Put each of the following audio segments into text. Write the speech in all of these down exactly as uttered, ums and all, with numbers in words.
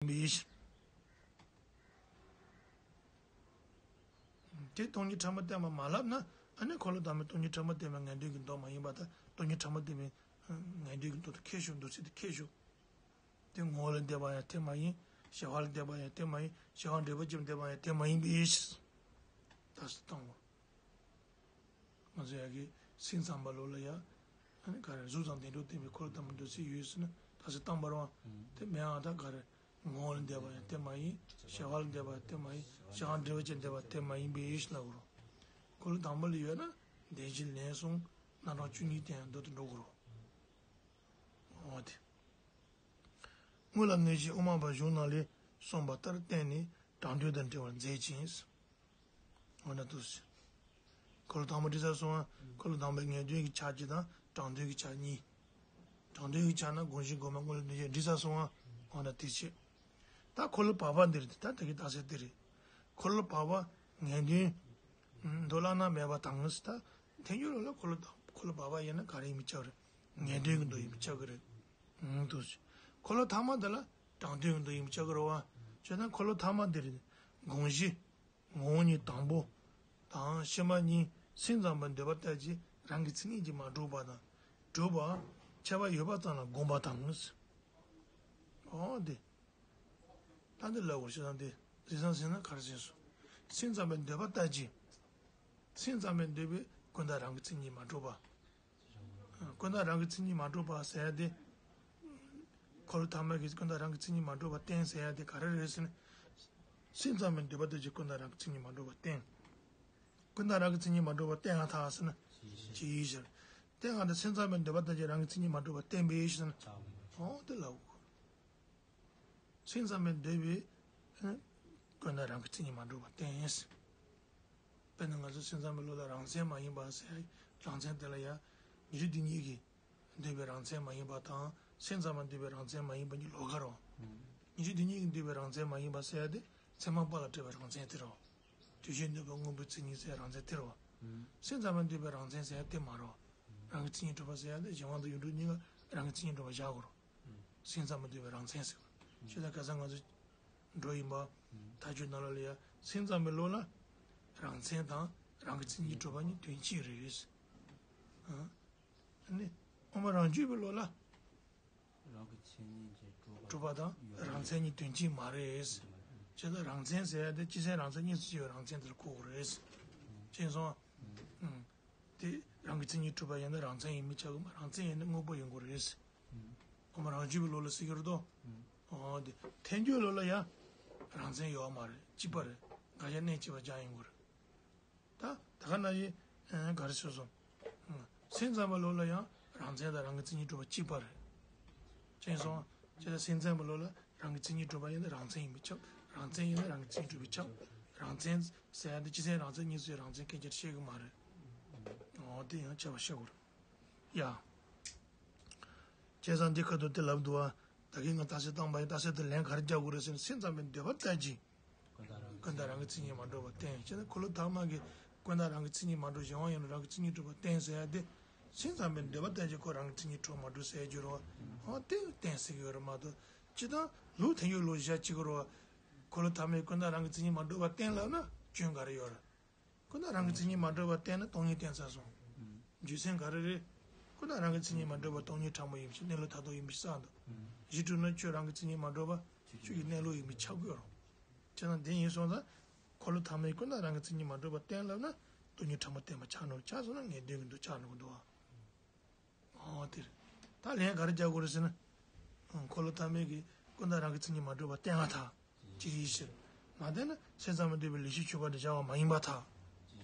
ཡིན་པའི་ཕྱིར། དེ་སྟོང་ཉིད་ཕྲ་མོ་བསྟན་པ་མ་ལབ་ན། ཨ་ནི་འཁོར་ལོ་དང་པོའི་སྟོང་ཉིད་ཕྲ་མོ་བསྟན་པ་ངེས་དོན་གྱི་མདོ་མ་ཡིན་པ་དང་། སྟོང་ཉིད་ཕྲ་མོ་བསྟན་པའི་ངེས་དོན་གྱི་མདོ་དེ་ཁེགས་ཞུགས། མདོ་ཚིག་དེ་ཁེགས་ཞུགས། དེ་ངོ་བོ་ལས་འདས་པ་ཡང་དེ་མ་ཡིན། བྱ་བ་ལས་འདས་པ་ཡང་དེ་མ་ཡིན། བྱ་བ་འབྲེལ་པ་ཅན་འདས་པ་ཡང་དེ་མ་ཡིན་པའི་ཕྱིར། ད་སུ་བཏང་བ། ང་ཚོ་ཡ་གི་སེམས་ཙམ་པ་ལོ་ལ་ཡ། ཨ་ནི་ག་རེ་གཟུགས་ཙམ་བདེན་གྲུབ་བསྟན་པའི་འཁོར་ལོ་དང་པོའི་མདོ་ཚིག་ཡོད་ཟེར་ན་ད་སུ་བཏང་བ་རེད་བ། དེ་མེད་ཨ་ད་ག་རེ། ངོ་བོ་ལས་འདས་པ་ཡང་དེ་མ་ཡིན། བྱ་བ་ལས་འདས་པ་ཡང་དེ་མ་ཡིན། བྱ་བ་འབྲེལ་བ་ཅན་འདས་པ་དེ་མ་ཡིན་པའི་ཕྱིར་ལབ་དགོས་རེད། འཁོར་ལོ་དང་པོ་ལ་ཡོད་ན་བདེན་བཞི་ལན་གསུམ་རྣམ་གྲངས་བཅུ་གཉིས་བསྟན་ཡང་མདོ་དེ་འགྲོ་དགོས་རེད། འོ་དེ། སྔོན་ལ་གནོད་བྱེད་དབུ་མ་པ་གཞུང་ནང་ལས་གསུངས་པ་ལྟར་བསྟན་ནས་དྲང་དོན་དང་འབྲེལ་བར་མཛད་ཅིང་། འོ་ན་དུ་ཟེར། འཁོར་ལོ་དང་པོ་འགྲིག་ས་སོང་ང་། འཁོར་ལོ་དང་པོའི་ངེས་དོན་གྱི་ཆ་གཅིག་དང་དྲང་དོན་གྱི་ཆ་གཉིས། དྲང་དོན་གྱི་ཆ་ན་དགོངས་གཞི་དགོངས་པ་སྔོན་ལ་གནོད་བྱེད་འགྲིག་ས་སོང་ང་། འོ་ན་དེ་བྱེད། ད་འཁོར་ལོ་བར་པ་འདིར་ད་དེ་གི་རྟགས་གསལ་དེ་རེད། འཁོར་ལོ་བར་པ་ངེས་དོན་མདོ་བླ་ན་མེད་པ་དང་ཟེར། ད་ཐལ་འགྱུར་ལ་ལ་འཁོར་ལོ་དང་འཁོར་ལོ་བར་པ་ཡིན་ན་ག་རེ་ཡིན་མི་ཆགས་རེད། ངེས་དོན་གྱི་མདོ་ཡིན་མི་ཆགས་ཀྱི་རེད། འདུག་འཁོར་ལོ་ཐ་མ་དེ་ལ་དྲང་དོན་གྱི་མདོ་ཡིན་མི་ཆགས་ཀྱི་རེད་བ། བྱས་ན་འཁོར་ལོ་ཐ་མ་འདིར་དགོངས་གཞི་ངོ་བོ་ཉིད་དང་པོ་དང་ཕྱི་མ་གཉིས་སེམས་ཙམ་པའི་འདོད་པ་ལྟར་གྱི་རང་གི་མཚན་ཉིད་ཀྱིས་མ་གྲུབ་པ་དང་། གྲུབ་པ་ཁྱད་པར་ཡོད་པ་ཙམ་ལ་དགོངས་པ་དང་། འོ་དེ། ད་འདི་ལབ་དགོས་ཤེས་དང་དེ་རིགས་སམ་ཟེར་ན་ག་རེ་ཟེར་སོང་། སེམས་ཙམ་པའི་འདོད་པ་ལྟར་གྱི། སེམས་ཙམ་པའི་འདོད་པའི་ཀུན་བཏགས་རང་གི་མཚན་ཉིད་མ་གྲུབ་པ། ཀུན་བཏགས་རང་གི་མཚན་ཉིད་མ་གྲུབ་པ་ཟེར་ཡ་དེ། འཁོར་ལོ་ཐ་མ་གི་ཀུན་བཏགས་རང་གི་མཚན་ཉིད་མ་གྲུབ་པ་བསྟན་ཟེར་ཡ་དེ་ག་རེ་རེད་ཟེར་ན། སེམས་ཙམ་པའི་འདོད་པ་ལྟར་གྱི་ཀུན་བཏགས་རང་གི་མཚན་ཉིད་མ་གྲུབ་པ་བསྟན། ཀུན་བཏགས་རང་གི་མཚན་ཉིད་མ་གྲུབ་པ་བསྟན་ཡང་ཐལ་ཟེར་ན། ཇི་ལྟར་བསྟན་ཡང་དེ་སེམས་ཙམ་པའི་འདོད་པ་ལྟར་གྱི་རང་གི་མཚན་ཉིད་མ་གྲུབ་པ་བསྟན་པའི་ཕྱིར་ཟེར་ན། འོ་དེ་ལབ་དགོས། སེམས་ཙམ་པའི་འདོད་པའི་ཀུན་བཏགས་རང་གི་མཚན་ཉིད་མ་གྲུབ་པ་བསྟན། དཔེར་ན་ང་ཚོ་སེམས་ཙམ་པའི་བློ་ལ་རང་མཚན་མ་ཡིན་པ་ཟེར། རང་མཚན་དེ་ལ་ཡང་ཉན་ཐོས་སྡེ་གཉིས་ཀྱིས་འདོད་པའི་རང་མཚན་མ་ཡིན་པ་དང་སེམས་ཙམ་པ་འདོད་པའི་རང་མཚན་མ་ཡིན་པ་གཉིས་ལོགས་ཀ་རེད། ཉན་ཐོས་སྡེ་གཉིས་ཀྱིས་འདོད་པའི་རང་མཚན་མ་ཡིན་པ་ཟེར་ཡ་དེ་མཚན་མ་པ་ལ་སྤྲད་པའི་རང་མཚན་དེ་རེད། དུས་གཞན་གནོད་པ་སྔོན་པོའི་མཚན་ཉིད་ཟེར་རང་མཚན་དེ་རེད། སེམས་ཙམ་པ་འདོད་པའི་རང་མཚན་ཟེར་ཡ་དེ་མ་རེད། རང་གི་མཚན་ཉིད་གྲུབ་པ་ཟེར་ཡ་དེ་གཞན་དབང་དང་ཡོངས་གྲུབ་གཉིས་ཀ་རང་གི་མཚན་ཉིད་གྲུབ་པ་བཞག་དགོས་རེད། སེམས་ཙམ་པ་འདོད་པའི་རང་མཚན་ཟེར་བ། ཞེས་ལ་ག་ས་ང་ཚོ་འགྲོ་ཡིན་པ། ཐག་ཆོད་ནང་ལ་ལ་ཡ་སེམས་ཙམ་པའི་བློ་ལ་རང་མཚན་དང་རང་གི་མཚན་ཉིད་གྲུབ་པ་གཉིས་དོན་གཅིག་རེད། ཨ་ནི་དབུ་མ་རང་རྒྱུད་པའི་བློ་ལ་རང་གི་མཚན་ཉིད་ཀྱིས་གྲུབ་པ་གྲུབ་པ་དང་ཡོད་རང་མཚན་གཉིས་དོན་གཅིག་མ་རེད། བྱས་ཙང་རང་མཚན་ཟེར་ཡ་དེ་སྤྱི་མཚན་རང་མཚན་གཉིས་སུ་ཡོད་རང་མཚན་དེར་གོ་དགོས་རེད། མཁྱེན་སོང་ཨ། དེ་རང་གི་མཚན་ཉིད་གྲུབ་པ་ཡིན་ན་རང་མཚན་ཡིན་མི་ཆགས་ཀྱི་མ་རེད། རང་མཚན་ཡིན་ན་དངོས་པོ་ཡིན་དགོས་རེད། ཨོ་མ་རང་རྒྱུད་པའི་བློ་ལ་ཟེར་གྱི་རེད་དོ། ཨོ་དེ་ཐལ་འགྱུར་བློ་ལ་ཡང་རང་མཚན་ཡོད་མ་རེད། གཅིག་པ་རེད། འགའ་ཤས་གནས་གཅིག་པ་སྦྱར་ཡིན་དགོས་རེད། ད་ད་ག་ན་ཡི་ག་རེ་ཟེར་སོང་། སེམས་ཙམ་པའི་བློ་ལ་ཡང་རང་མཚན་དང་རང་གི་མཚན་ཉིད་གྲུབ་པ་གཅིག་པ་རེད། མཁྱེན་སོང་། ཅེས་སེམས་ཙམ་པའི་བློ་ལ་རང་གི་མཚན་ཉིད་གྲུབ་པ་ཡིན་ན་རང་མཚན་ཡིན་པས་ཁྱབ། རང་མཚན་ཡིན་ན་རང་གི་མཚན་ཉིད་གྲུབ་པས་ཁྱབ། རང་མཚན་ཟེར་ཡ་དེ་སྤྱི་མཚན་རང་མཚན་གཉིས་སུ་ཡོད་རང་མཚན་སྐད་ཆར་བཤད་ཀྱི་མ་རེད། འོ་དེ་ཡང་ཁྱད་པར་བཤད་དགོས་རེད། ཡ། བྱས་ཙང་འདི་ཁ་ཐུག་དེ་ལབ་འདུག་ཨ། ད་གིན་ང་རྟགས་གསལ་བཏང་པ་ཡིན། རྟགས་གསལ་དེ་ལན་ག་རེ་རྒྱག་དགོས་རེད་ཟེར་ན་སེམས་ཙམ་པའི་འདོད་པ་ལྟར་གྱི། ཀུན་བཏགས་རང་གི་མཚན་ཉིད་མ་གྲུབ་པ་བསྟན། བྱས་ན་འཁོར་ལོ་ཐ་མ་གི་ཀུན་བཏགས་རང་གི་མཚན་ཉིད་མ་གྲུབ་གཞན་དབང་ཡིན་ན་རང་གི་མཚན་ཉིད་གྲུབ་པ་བསྟན་ཟེར་ཡ་དེ། སེམས་ཙམ་པའི་འདོད་པ་ལྟར་གྱི་ཁོ་རང་གི་མཚན་ཉིད་གྲུབ་མ་གྲུབ་ཟེར་རྒྱུ་རེད་བ། ཨོ་དེ་བསྟན་ཟེར་གྱི་ཡོད་རེད་མ་གཏོགས། སྤྱིར་བཏང་ལུགས་ཐལ་འགྱུར་ལུགས་བཞག་གཅིག་གི་རེད་བ། འཁོར་ལོ་ཐ་མའི་ཀུན་བཏགས་རང་གི་མཚན་ཉིད་མ་གྲུབ་པ་བསྟན་ལབ་ན་སྐྱོན་ག་རེ་ཡོད་རེད། ཀུན་བཏགས་རང་གི་མཚན་ཉིད་མ་གྲུབ་པ་བསྟན་ན་སྟོང་ཉིད་བསྟན་ཚར་སོང་། རྒྱུ་མཚན་ག་རེ་རེད། ཀུན་བཏགས་རང་གི་མཚན་ཉིད་མ་གྲུབ་པ་སྟོང་ཉིད་ཕྲ་མོ་ཡིན་ཕྱིར་གནས་ལུགས་མཐར་ཐུག་ཡིན་པའི་ཕྱིར་གསུངས་འདུག་གཞི་གྲུབ་ན་ཁྱོད་རང་གི་མཚན་ཉིད་མ་གྲུབ་པ་ཁྱོད་ཀྱི་གནས་ལུགས་ཡིན་པས་ཁྱབ་དགོས་རེད། བྱས་ན་དེ་ཡིན་སོང་ཙང་། འཁོར་ལོ་ཐ་མའི་ཀུན་བཏགས་རང་གི་མཚན་ཉིད་མ་གྲུབ་པ་བསྟན་ལབ་ན་སྟོང་ཉིད་ཕྲ་མོ་བསྟན་པ་ཆགས་འགྲོ། ཆགས་སོང་ན་ངེས་དོན་གྱི་མདོ་ཆགས་འགྲོ་གི་འདུག་ཨ། འོ་དེ་རེད། ད་ལན་ག་རེ་རྒྱག་དགོས་རེད་ཟེར་ན། འཁོར་ལོ་ཐ་མའི་གི་ཀུན་བཏགས་རང་གི་མཚན་ཉིད་མ་གྲུབ་པ་བསྟན་པར་ཐལ། ཇི་ལྟར་བསྟན་ན། མ་བསྟན་ན་སེམས་ཙམ་པའི་འདོད་པའི་ལེགས་བཤད་ཆོས་འཁོར་དེ་བྱ་བ་མ་ཡིན་པར་ཐལ།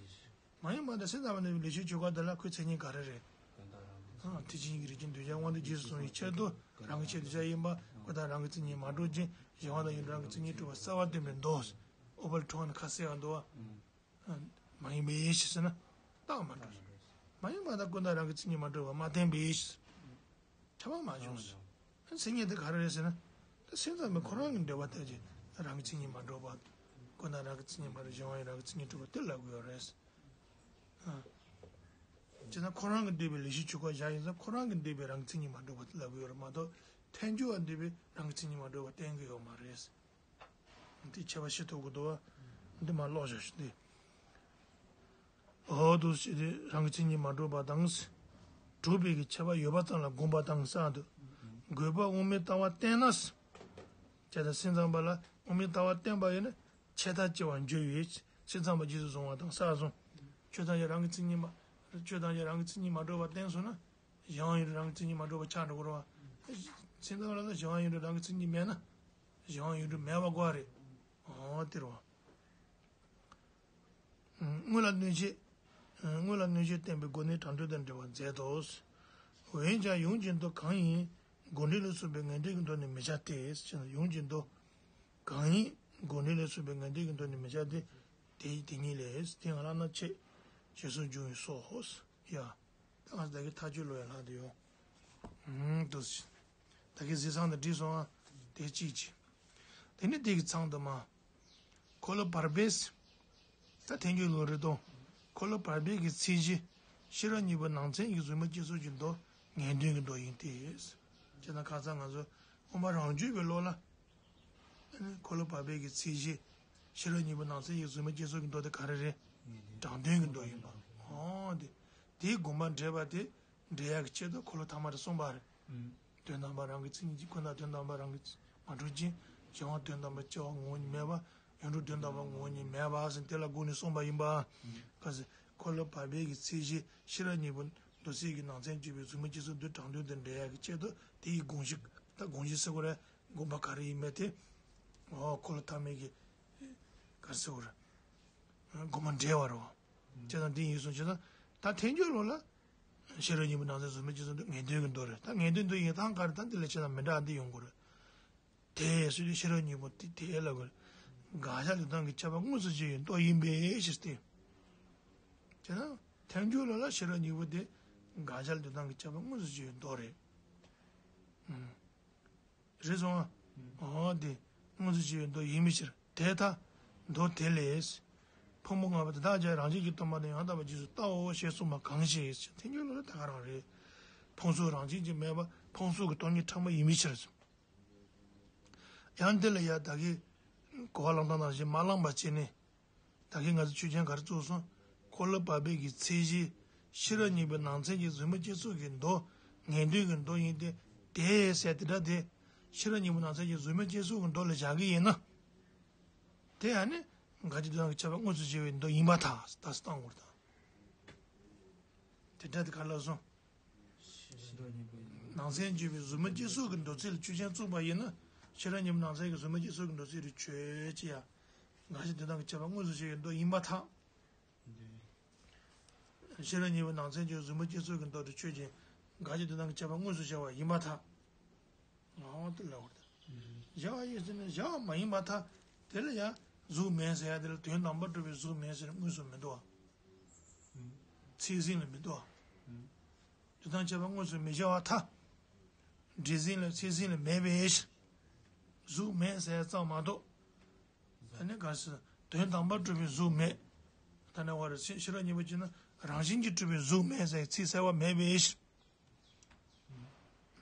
མ་ཡིན་པར་ཐལ། སེམས་ཙམ་པའི་འདོད་པའི་ལེགས་བཤད་ཆོས་འཁོར་དེ་ལ་ཁོའི་མཚན་ཉིད་ག་རེ་རེད། ཨ། ཐེག་ཆེན་གྱི་རིགས་ཀྱི་གདུལ་བྱ་དབང་དུ་རྗེས་སུ་བཟུང་བའི་ཆེད་དུ་རང་གི་ཆེད་དུ་བྱ་ཡིན་པ། ཀུན་བཏགས་རང་གི་མཚན་ཉིད་མ་གྲུབ་ཅིང་གཞན་དབང་དུ་ཡོད་རང་གི་མཚན་ཉིད་གྲུབ་པ་གསལ་བར་སྟོན་པའི་མདོ། ཨོ་པོ་ལ་ཁྲོམ་ནས་ཁ་གསལ་བ་འདུག་བ། མ་ཡིན་པའི་ཕྱིར་ཟེར་ན་རྟགས་མ་གྲུབ། མ་ཡིན་པར་ཐལ། ཀུན་བཏགས་རང་གི་མཚན་ཉིད་མ་གྲུབ་པ་མ་བསྟན་པའི་ཕྱིར། ཁྱབ་པ་མ་བྱུང་ཟེར། མཚན་ཉིད་དེ་ག་རེ་རེད་ཟེར་ན། ད་སེམས་ཙམ་པའི་ཁོ་རང་གི་འདོད་པ་ལྟར་གྱི་རང་གི་མཚན་ཉིད་མ་གྲུབ་པ། ཀུན་བཏགས་རང་གི་མཚན་ཉིད་མ་གྲུབ་གཞན་དབང་ཡོད་རང་གི་མཚན་ཉིད་གྲུབ་པ་དེ་ལབ་དགོས་ཡོད་རེད། ཨ། བྱས་ན་ཁོ་རང་གི་འདོད་པའི་ལེགས་བཤད་ཆོས་འཁོར་བཞག་ཡིན་ཙང་ཁོ་རང་གི་འདོད་པའི་རང་གི་མཚན་ཉིད་མ་གྲུབ་པ་དེ་ལབ་དགོས་ཡོད་རེད་མ་གཏོགས། ཐལ་འགྱུར་བ་འདོད་པས་རང་གི་མཚན་ཉིད་མ་གྲུབ་པ་བསྟན་གྱི་ཡོད་མ་རེད། འདི་ཁྱད་པར་ཤེས་ཐུབ་དགོས་འདུག་བ། འདི་མ་ཀློག་བཞག་ཤིག་འདི། འོ་འདུག་སེ་བྱས་ཏེ་རང་གི་མཚན་ཉིད་མ་གྲུབ་པ་དང་། གྲུབ་པའི་གི་ཁྱད་པར་ཡོད་པ་ཙམ་ལ་དགོངས་པ་དང་ཟེར་འདུག་དགོས་པ་དབུ་མའི་ལྟ་བ་བསྟན་ན། ཅེས་དང་སེམས་ཙམ་པ་ལ་དབུ་མའི་ལྟ་བ་བསྟན་པ་ཡིན་ན་ཆད་ལྟ་སྐྱེ་བར་འགྱུར་བས་སེམས་ཙམ་པ་རྗེས་སུ་བཟུང་བ་དང་ཟེར་སོང་། ཆོས་ཐམས་ཅད་རང་གི་མཚན་ཉིད་མ། ཆོས་ཐམས་ཅད་རང་གི་མཚན་ཉིད་མ་གྲུབ་པ་བསྟན་སོང་ན། གཞན་དབང་ཡོད་དུས་རང་གི་མཚན་ཉིད་མ་གྲུབ་པ་ཆགས་འགྲོ་གི་རེད་བ། སེམས་ཙམ་པ་ལ་ན་གཞན་དབང་ཡོད་དུས་རང་གི་མཚན་ཉིད་མེད་ན། གཞན་དབང་ཡོད་དུས་མེད་པ་དགོས་རེད། འོ་དེ་རེད་བ། སྔོན་ལ་གནོད་བྱེད། སྔོན་ལ་གནོད་བྱེད་བསྟན་པའི་སྒོ་ནས་དྲང་དོན་དང་འབྲེལ་བར་མཛད་དོ། འོན་ཀྱང་ཡུམ་གྱི་མདོ་གང་ཡིན་དགོས་འབྲེལ་ལ་སོགས་པའི་ངེས་དོན་གྱི་མདོ་ནི་མི་བྱ་སྟེ། ཡུམ་གྱི་མདོ་གང་ཡིན་དགོས་འབྲེལ་ལ་སོགས་པའི་ངེས་དོན་གྱི་མདོ་ནི་མི་བྱ་སྟེ། དེ་དེ་ཉིད་ལས་དེ་ཡང་བླ་ན་ཆེ་ཞེས་སོགས་འབྱུང་བའི་སོ། ཡ། ད་ང་ཚོ་ད་གི་ཐག་གཅོད་ལོ་ཡ་ལྷག་དུ་ཡོད། ཨུམ་འདུག་སེ། ད་གི་གཟིགས་ཚང་དུ་བྲིས་སོང་ཨ། དེ་གཅིག་གཅིག་དེ་ནི་དེ་གི་ཚང་དུ་མ། འཁོར་ལོ་བར་པས། ད་ཐལ་འགྱུར་ལོ་རེ་དང་། འཁོར་ལོ་བར་པའི་གི་ཚེས་བཞི། ཤེས་རབ་གཉིས་པོ་ནང་ཚན་གྱི་གཟུགས་མེད་བསྐྱེད་རྫོགས་ཀྱི་མདོ་ངེས་དོན་གྱི་མདོ་ཡིན་ཏེ། ཅེ་ན་ཁ་སང་ང་ཚོ་དབུ་མ་རང་རྒྱུད་པའི་ལོ་ལ། འཁོར་ལོ་བར་པའི་གི་ཚེས་བཞི། ཤེས་རབ་གཉིས་པོ་ནང་ཚན་གྱི་གཟུགས་མེད་བསྐྱེད་རྫོགས་ཀྱི་མདོ་དེ་ག་རེ་རེད། དྲང་དོན་གྱི་མདོ་ཡིན་པ། འོ་དེ། དེའི་དགོངས་པ་འགྲེལ་བ་དེ། འགྲེལ་ཡག་གི་ཆེད་དུ་འཁོར་ལོ་ཐ་མ་རེ་གསུངས་པ་རེད། དོན་དམ་པར་རང་གི་མཚན་ཉིད་ཀུན་བརྟགས་དོན་དམ་པར་རང་གི་མ་གྲུབ་ཅིང་། གཞན་དབང་དོན་དམ་པར་སྐྱེ་བ་ངོ་བོ་ཉིད་མེད་པ། ཡོངས་གྲུབ་དོན་དམ་པར་ངོ་བོ་ཉིད་མེད་པ་ཟེར་དེ་ལ་དགོངས་ནས་གསུངས་པ་ཡིན་པ། ག་ཟེ། འཁོར་ལོ་བར་པའི་གི་ཚེས་བཞི་ཤེས་རབ་གཉིས་པོ་མདོ་ཚིག་གི་ནང་ཚན་གཅིག་པའི་གཟུགས་མེད་བསྐྱེད་རྫོགས་འདི་དྲང་དོན་དུ་འགྲེལ་ཡག་གི་ཆེད་དུ་དེ་ཡི་དགོངས་གཞི། ད་དགོངས་གཞི་ཟེར་དགོས་རེད། དགོངས་པ་ག་རེ་ཡིན་མེད་དེ། འོ་འཁོར་ལོ་ཐ་མའི་གི། ག་རེ་ཟེར་དགོས་རེད། དགོངས་པ་འགྲེལ་བ་རེད་བ། བྱས་ཙང་འདི་ཡིན་གསུངས་བྱས་ཙང་ད་ཐལ་འགྱུར་ལོ་ལ། ཤེས་རབ་གཉིས་པོ་ནང་ཚན་གཟུགས་མེད་བསྐྱེད་རྫོགས་འདི་ངེས་དོན་གྱི་མདོ་རེད། ད་ངེས་དོན་མདོ་ཡིན་སྟངས་ག་རེ་ད་འདི་ལས་བྱས་ན་མི་འདྲ་འདི་ཡོང་དགོས་རེད། དེ་སྲིད་དུ་ཤེས་རབ་གཉིས་པོ་དེ་དེ་ལ་གོ། དགག་བྱ་ལུགས་དང་གི་ཁྱབ་པ་དངོས་སུ་བྱས་པའི་མདོ་ཡིན་པའི་ཕྱིར་ཏེ། བྱས་ན་ཐལ་འགྱུར་ལོ་ལ་ཤེས་རབ་གཉིས་པོ་དེ་དགག་བྱ་ལུགས་དང་གི་ཁྱབ་པ་དངོས་སུ་བྱས་པའི་མདོ་རེད། རེད་སོང་ཨ། འོ་དེ་དངོས་སུ་བྱས་པའི་མདོ་ཡིན་པའི་ཕྱིར་དེ་ལྟ། མདོ་དེ་ལས། ཕུང་པོ་ལྔ་པོ་དེ་དག་ཀྱང་རང་བཞིན་གྱིས་སྟོང་པ་དང་ཡང་དག་པར་རྗེས་སུ་བལྟའོ་ཞེས་གསུངས་པ་གང་ཞིག་ཐལ་འགྱུར་ལོ་ལ་ད་ག་རང་རེད། ཕུང་སོགས་རང་བཞིན་གྱིས་མེད་པ་ཕུང་སོགས་ཀྱི་སྟོང་ཉིད་ཕྲ་མོ་ཡིན་པའི་ཕྱིར། ཡང་འདི་ལ་ཡང་བདག་གིས་གོ་བ་བླངས་སྟངས་ནང་བཞིན་མ་བླངས་པ་བྱས་ནས། བདག་གིས་ང་ཚོ་ཆོས་ཅན་ག་རེ་བཙུགས་སོང་། འཁོར་ལོ་བར་པའི་གི་ཚེས་བཞི། ཤེས་རབ་གཉིས་པོའི་ནང་ཚན་གྱི་གཟུགས་མེད་བསྐྱེད་རྫོགས་ཀྱི་མདོ། ངེས་དོན་གྱི་མདོ་ཡིན་ཏེ། དེ་ཟེར་དེ་འདྲ་དེ། ཤེས་རབ་གཉིས་པོའི་ནང་ཚན་གྱི་གཟུགས་མེད་བསྐྱེད་རྫོགས་ཀྱི་མདོ་ལ་བཞག་གི་ཡིན་ན། དེ་ཡང་ནི། དགག་བྱ་ལུགས་དང་གི་ཁྱབ་པ་དངོས་སུ་བྱས་པའི་མདོ་ཡིན་པར་ཐལ། ད་སྟོན་དགོས་རེད་ད། དེ་འདྲ་དེ་ག་ལ་སོང་། ནང་ཚན་བརྗོད་པའི་གཟུགས་མེད་བསྐྱེད་རྫོགས་ཀྱི་མདོ་ཚིག་ལ་ཆོས་ཅན་བཙུགས་པ་ཡིན་ན། ཤེས་རབ་གཉིས་པོའི་ནང་ཚན་གྱི་གཟུགས་མེད་བསྐྱེད་རྫོགས་ཀྱི་མདོ་ཚིག་རེ་ཆོས་ཅན་ཡང་། དགག་བྱ་ལུགས་དང་གི་ཁྱབ་པ་དངོས་སུ་བྱས་པའི་མདོ་ཡིན་པར་ཐལ། ཤེས་རབ་གཉིས་པོའི་ནང་ཚན་གྱི་གཟུགས་མེད་བསྐྱེད་རྫོགས་ཀྱི་མདོ་རེ་ཆོས་ཅན། དགག་བྱ་ལུགས་དང་གི་ཁྱབ་པ་དངོས་སུ་བྱས་པ་ཡིན་པར་ཐལ། འོ་དེ་ལབ་པ་རེད། བཞག་པ་ཡིན་ཟེར་ན་བཞག་པ་མ་ཡིན་པར་ཐལ། དེ་ལ་ཡང་གཟུགས་མེད་ཟེར་ཡ་དེ་ལ་དོན་དམ་པར་གྲུབ་པའི་གཟུགས་མེད་ཟེར་དངོས་སུ་མི་འདུག་བ། ཚད་ཟིན་ལ་མི་འདུག་བ། ལུགས་དང་ཁྱད་པར་དངོས་སུ་མི་བྱ་བར་ཐལ། འབྲས་ཟིན་ལ་ཚད་ཟིན་ལ་མེད་པའི་ཕྱིར། གཟུགས་མེད་ཟེར་ཡ་ཙམ་མ་གཏོགས། ཨ་ནི་ག་ཟེར་དོན་དམ་པར་གྲུབ་པའི་གཟུགས་མེད། ད་ནི་བར་ཤེས་ཤེས་རབ་གཉིས་པོ་བྱས་ན་རང་བཞིན་གྱིས་གྲུབ་པའི་གཟུགས་མེད་ཟེར་ཚིག་གསལ་བ་མེད་པའི་ཕྱིར།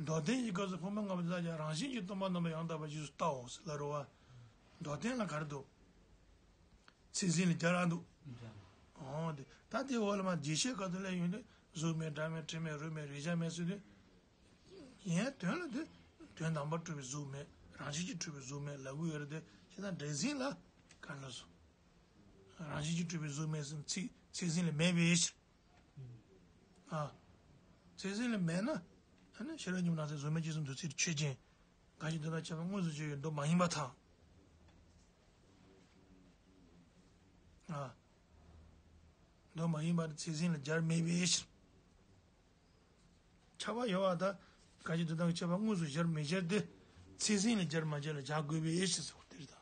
མདོར་བསྟན་གྱི་སྐབས་སུ་ཕུང་པོ་ལྔ་པོ་དེ་དག་ཀྱང་རང་བཞིན་གྱིས་སྟོང་པ་རྣམ་པར་ཡང་དག་པར་རྗེས་སུ་བལྟའོ་ཟེར་ལབ་རེད་བ། མདོར་བསྟན་ལ་ག་རེ་འདུག་ཚད་ཟིན་ལ་སྦྱར་ཨ་འདུག་འོ་དེ་ད་དེ་འོག་ལ་མ་རྒྱས་བཤད་སྐབས་སུ་ལས་ཡོང་དུས་གཟུགས་མེད་སྒྲ་མེད་དྲི་མེད་རོ་མེད་རེག་བྱ་མེད་ཟེར་དུས། ཡང་དོན་ལ་དེ་དོན་དམ་པར་གྲུབ་པའི་གཟུགས་མེད་རང་བཞིན་གྱིས་གྲུབ་པའི་གཟུགས་མེད་ལབ་ཀྱི་ཡོད་རེད་དེ་བྱས་ཙང་འབྲས་ཟིན་ལ་ག་རེ་ལབ་སོང་། རང་བཞིན་གྱིས་གྲུབ་པའི་གཟུགས་མེད་ཟེར་ཚིག་ཚད་ཟིན་ལ་མེད་པའི་ཕྱིར། ཨ། ཚད་ཟིན་ལ་མེད་ན། ཨ་ནི་ཤེས་རབ་གཉིས་པོའི་ནང་ཚན་གཟུགས་མེད་བསྐྱེད་རྫོགས་མདོ་ཚིག་ཆོས་ཅན། དགག་བྱ་ལུགས་དང་ཁྱད་པར་དངོས་སུ་བྱས་པའི་མདོ་མ་ཡིན་པར་ཐལ། ཨ། མདོ་མ་ཡིན་པར་ཚད་ཟིན་ལ་སྦྱར་མེད་པའི་ཕྱིར། ཁྱབ་པ་ཡོད་པ་དང་། དགག་བྱ་ལུགས་དང་ཁྱད་པར་དངོས་སུ་སྦྱར་མི་སྦྱར་ཏེ། ཚད་ཟིན་ལ་སྦྱར་མ་སྦྱར་ལ་སྦྱར་དགོས་པའི་ཕྱིར་ཟེར་བ་དེ་རེད་ད།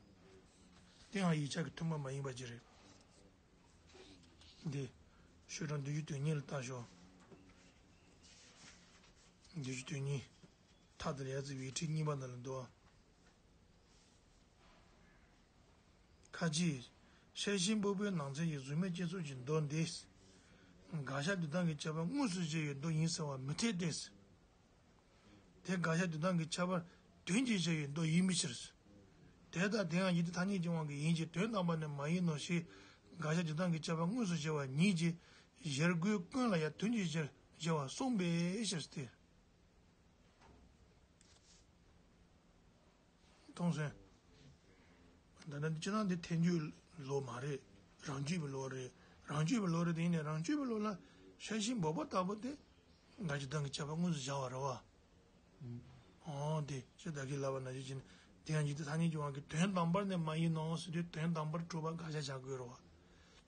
དེ་ཡང་ཡིག་ཆ་གི་ཐུན་མོང་མ་ཡིན་པ་ཅིག་རེད། འདི། ཤོག་གྲངས་བདུན་ཅུ་དོན་གཉིས་ལ་ལྟ་ཞོག་བདུན་ཅུ་དོན་གཉིས། མཐའ་དེར་ཡ་ཙི་བའི་ཁྲིད་གཉིས་པ་ནང་ལ་འདུག་བ། ཁ་ཅིག་ཤེར་ཕྱིན་སྤུ་གུའི་ནང་ཚན་གྱི་གཟུགས་མེད་བསྐྱེད་རྫོགས་ཀྱི་མདོ་འདི། དགག་བྱ་ལུགས་དང་གི་ཁྱད་པར་དངོས་སུ་བྱས་པའི་མདོ་ཡིན་ཟེར་བ་མི་འཐད་དེ། དེ་དགག་བྱ་དོན་དམ་གྱི་ཁྱབ་པ་དོན་གྱིས་བྱས་པའི་མདོ་ཡིན་པའི་ཕྱིར། དེ་ལྟར་དེ་ཡང་ཡིན་ཏེ་ཐ་སྙད་ཀྱི་དབང་གིས་ཡིན་གྱི་དོན་དམ་པར་ནི་མ་ཡིན་ནོ་ཞེས་དགག་བྱ་དོན་དམ་གྱི་ཁྱབ་པ་དངོས་སུ་བཞེད་པ་ཉིད་ཀྱིས་བཞེད་དགོས་ཀུན་ལ་ཡང་དོན་གྱིས་བཞེད་བཞེད་པར་གསུངས་པའི་ཕྱིར་ཏེ། མཐོང་སོང་། ད་ནི་སྤྱིར་ན་འདི་ཐལ་འགྱུར་ལུགས་མ་རེད། རང་རྒྱུད་པའི་ལུགས་རེད། རང་རྒྱུད་པའི་ལུགས་རེད་དེ་ཡིན་ནའི་རང་རྒྱུད་པའི་ལུགས་ལ་ཤེར་ཕྱིན་འབོགས་པ་ལྟ་བུ་དེ་དགག་བྱ་དོན་གྱི་ཁྱབ་པ་དངོས་སུ་བཞག་པ་རེད་བ། ཨོ་དེ་ཅི་བདག་གིས་ལབ་པ་ནང་བཞིན་བྱས་ནས་དེ་ཡང་ཡིན་ཏེ་ཐ་སྙད་ཀྱི་དབང་གིས་དོན་དམ་པར་ནི་མ་ཡིན་ནོ་ཟེར་དུས་དོན་དམ་པར་གྲུབ་པ་དགག་བྱ་བྱ་དགོས་རེད་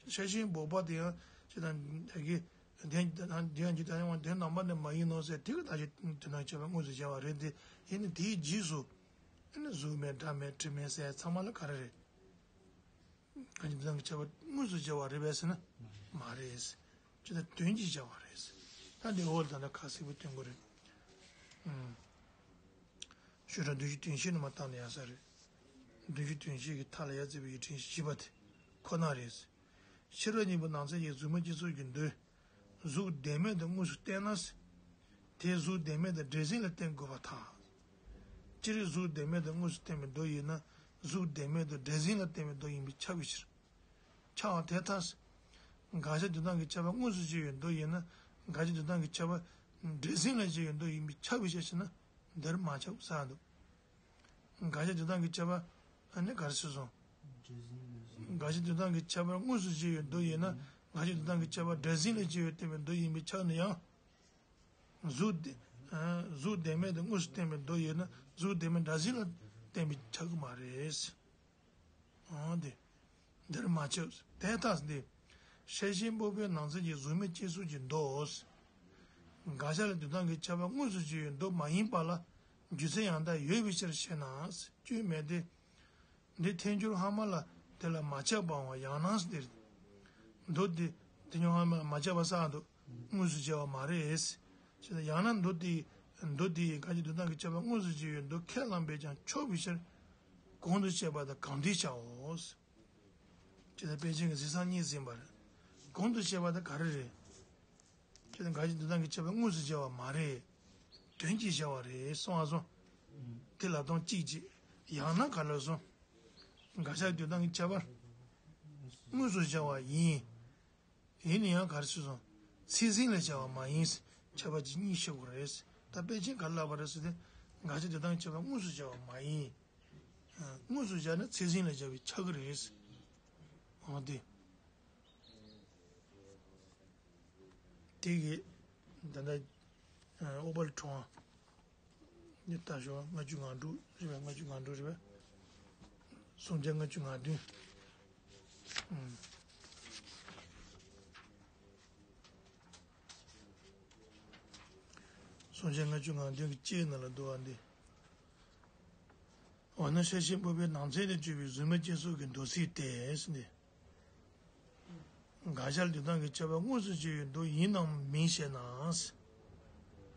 བ། ཤེར་ཕྱིན་འབོགས་པ་དེ་ཡང་ཅི་དང་བདག་གིས་དེ་དེ་ཡང་ཡིན་ཏེ་ཐ་སྙད་དབང་དོན་དམ་པར་ནི་མ་ཡིན་ནོ་ཟེར་དེ་གི་དགག་བྱ་དོན་དམ་ཁྱབ་པ་དངོས་སུ་བྱ་བ་རེད་དེ། ཡིན་ནའི་དེའི་རྗེས་སུ་ཨ་ནི་གཟུགས་མེད་སྒྲ་མེད་དྲི་མེད་ཟེར་ཚང་མ་ལ་ག་རེ་རེད། གང་ཅི་འདི་དང་གི་ཁྱད་པར་དངོས་སུ་བྱ་བ་རེད་པས་ཟེར་ན་མ་རེད། ཅི་ལྟར་དོན་གྱིས་བྱ་བ་རེད། ད་འདི་འོག་ལ་ད་ལྟ་ཁ་གསལ་པོ་སྟོན་གྱི་རེད། ཨུམ། ཤོད་སྒྲ་བདུན་ཅུ་དོན་བཞི་ནས་མར་བཏང་ན་ཡག་ས་རེད། བདུན་ཅུ་དོན་བཞི་གི་མཐའ་ལ་ཡར་བརྩིས་པའི་ཡིག་ཕྲེང་བཞི་པ་དེ་ཁོ་ན་རེད། ཕྱི་རོལ་གཉིས་པོ་ནང་གསེས་ཀྱི་གཟུགས་མེད་ཅེས་སོགས་ཀྱི་མདོས། གཟུགས་བདེན་མེད་དུ་དངོས་སུ་བསྟན་ན། དེ་གཟུགས་བདེན་མེད་དུ་འདྲེས་ཟིན་ལ་བསྟན་དགོས་པར་ཐལ། སྤྱིར་གཟུགས་བདེན་མེད་དུ་དངོས་སུ་བསྟན་པའི་མདོ་ཡིན་ན་གཟུགས་བདེན་མེད་དུ་འདྲེས་ཟིན་ལ་བསྟན་པའི་མདོ་ཡིན་པས་ཁྱབ་པའི་ཕྱིར། ཁྱབ་པ་དེ་ལྟར། དགག་བྱ་དོན་དམ་གྱི་ཁྱབ་པ་དངོས་སུ་བྱས་པའི་མདོ་ཡིན་ན་དགག་བྱ་དོན་དམ་གྱི་ཁྱབ་པ་འདྲེས་ཟིན་ལ་བྱས་པའི་མདོ་ཡིན་པས་ཁྱབ་པའི་ཕྱིར་ཞེ་ན། འདིར་མ་ཁྱབ་ཟེར་འདུག་དགག་བྱ་དོན་དམ་གྱི་ཁྱབ་པ་ཨ་ནི་ག་རེ་ཟེར་སོང་། དགག་བྱ་དོན་དམ་གྱི་ཁྱབ་པ་དངོས་སུ་བྱས་པའི་མདོ་ཡིན་ན་དགག་བྱ་དོན་དམ་གྱི་ཁྱབ་པ་འདྲེས་ཟིན་ལ་བྱས་པའི་བསྟན་པའི་མདོ་ཡིན་པས་ཁྱབ་ན་ཡང་། གཟུགས་བདེ་ཨ་གཟུགས་བདེན་མེད་དུ་དངོས་སུ་བསྟན་པའི་མདོ་ཡིན་ན་གཟུགས་བདེན་མེད་འདྲེས་ཟིན་ལ་བསྟན་པས་ཁྱབ་ཀྱི་མ་རེད། འོ་དེ། འདིར་མ་ཁྱབ། དེ་ལྟ་སྟེ། ཤེར་ཕྱིན་འབོགས་པའི་ནང་གསེས་ཀྱི་གཟུགས་མེད་ཅེས་སོགས་ཀྱི་མདོ། དགག་བྱ་ལ་དོན་དམ་གྱི་ཁྱབ་པ་དངོས་སུ་བྱས་པའི་མདོ་མ་ཡིན་པ་ལ་རྒྱུ་མཚན་ཡང་དག་ཡོད་པའི་ཕྱིར་ཞེ་ན། སྐྱོན་མེད་དེ། འདི་ཐལ་འགྱུར་སྔ་མ་ལ་དེ་ལ་མ་ཁྱབ་པའམ་ཡང་ན་སྟེ། མདོ་དེ་ཐལ་འགྱུར་སྔ་མ་ལ་མ་ཁྱབ་པ་ཟེར་འདུག་དངོས་སུ་བྱས་པ་མ་རེད། ཅེས་ཡང་ན་མདོ་དེ་མདོ་དེ་ཡི་དགག་བྱ་དོན་དམ་གྱི་ཁྱབ་པ་དངོས་སུ་བྱས་པའི་མདོ་ཁས་བླངས་པས་ཀྱང་ཆོག་པའི་ཕྱིར། གོང་དུ་བཤད་པ་དང་གང་འདྲའི་བྱའོ། ཅེས་དང་པཎ་ཆེན་གྱི་གཟིགས་གསལ་གཉིས་ཟིན་པར། གོང་དུ་བཤད་པ་དང་ག་རེ་རེད། ཅེས་དང་དགག་བྱ་དོན་དམ་གྱི་ཁྱབ་པ་དངོས་སུ་བྱས་པ་མ་རེད། དོན་གྱིས་བྱས་པ་རེད་གསུང་བ་སོང་། དེ་ལ་དོན་གཅིག་ཅེས། ཡང་ན་ག་ལ་སོང་། དགག་བྱ་དོན་དམ་གྱི་ཁྱབ་པ་དངོས་སུ་བྱས་པ་ཡིན། ཡིན་ན་ཡང་ག་རེ་ཟེར་སོང་། ཚད་ཟིན་ལ་བྱ་བ་མ་ཡིན། ཁྱབ་པ་གཅིག་གཉིས་ཤེས་དགོས་རེད། ད་དཔེ་ཅན་ག་རེ་ལབ་པ་རེད་ཟེར་ཏེ། དགག་བྱ་དེ་དང་ཁྱབ་པ་དངོས་སུ་བྱ་བ་མ་ཡིན། དངོས་སུ་བྱ་ན་ཚད་ཟིན་ལ་བྱ་བའི་ཆགས་ཀྱི་རེད། འོ་དེ། དེ་གི་ད་ལྟ་ཨོ་པལ་གྲོང་ནི་ལྟ་ཞོག་ལྔ་བཅུ་ང་དྲུག་རེད་པས། ལྔ་བཅུ་ང་དྲུག་རེད་པས། སུམ་བརྒྱ་ལྔ་བཅུ་ང་བདུན། ཨུམ། སུམ་བརྒྱ་ལྔ་བཅུ་ང་བདུན་གྱི་གཅིག་ནང་ལ་འདུག་པ་འདི། འོ་ན་ཤེར་ཕྱིན་འབོགས་པའི་ནང་གསེས་ལས་བརྗོད་པའི་གཟུགས་མེད་ཅེས་སོགས་ཀྱི་མདོ་ཚིག་སྟེ་ཟེར་ནས། དགག་བྱ་ལ་དོན་དམ་གྱི་ཁྱབ་པ་དངོས་སུ་བྱས་པའི་མདོ་ཡིན་ནམ་མིན་ཞེ་ན།